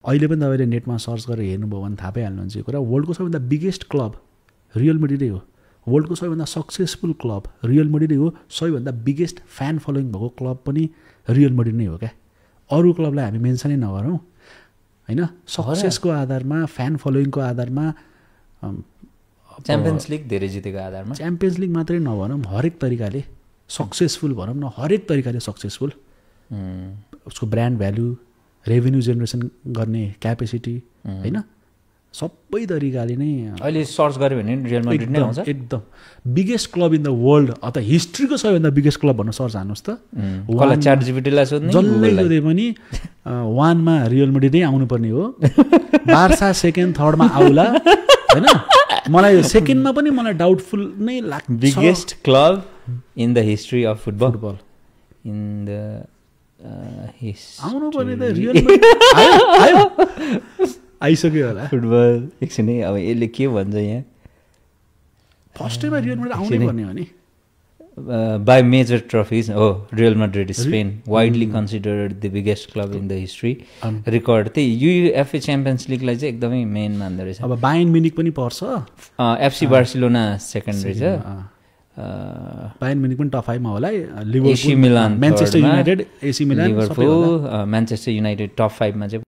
अहिले पनि तपाईँले नेटमा सर्च गरेर हेर्नुभयो भने थाहा पाइहाल्नुहुन्छ यो कुरा। वर्ल्डको सबैभन्दा बिगेस्ट क्लब रियल मेड्रिडै हो। वर्ल्डको सबैभन्दा सक्सेसफुल क्लब रियल मेड्रिडै हो। सबैभन्दा बिगेस्ट फ्यान फलोइङ भएको क्लब पनि रियल मेड्रिड नै हो क्या। अरू क्लबलाई हामी मेन्सनै नगरौँ होइन। सक्सेसको आधारमा, फ्यान फलोइङको आधारमा, च्याम्पियन्स लिग धेरै जितेको आधारमा, च्याम्पियन्स लिग मात्रै नभनौँ, हरेक तरिकाले सक्सेसफुल भनौँ न, हरेक तरिकाले सक्सेसफुल। उसको ब्रान्ड भ्यालु, रेभेन्यू जेनेरेसन गर्ने क्यापेसिटी होइन, सबै तरिकाले नै अहिले सर्च गऱ्यो भने रियल मेड्रिड नै आउँछ। एकदम biggest club in the world, अथवा हिस्ट्रीको सबैभन्दा बिगेस्ट क्लब भन्न सर्च हान्नुहोस् त। च्याट जिपिटीलाई सोध्ने, जसले सोधे पनि 1 मा रियल मेड्रिडै आउनुपर्ने हो। बार्सा सेकेन्ड थर्डमा आउला होइन। मलाई सेकेन्डमा पनि मलाई डाउटफुल नै लाग्छ। Biggest club in the history of football in the आउनु पर्ने त रियल आयो आइसक्यो होला फुटबल। एकछिन है, अब यसले के भन्छ यहाँ, फर्स्टैमा रियल मेड्रिड आउनै पर्ने हो नि। बाई मेजर ट्रफिज हो real Madrid Spain widely considered the biggest club in the history. Record त्यही युएफए च्याम्पियन्स लिगलाई चाहिँ एकदमै मेन मान्दो रहेछ। अब बायर्न म्युनिक पनि पर्छ, एफसी बार्सिलोना सेकेन्ड रहेछ, बायर्न म्युनिक पनि टप 5 मा होला, AC Milan, Manchester United, AC Milan, Liverpool, Manchester United top 5 मा चाहिँ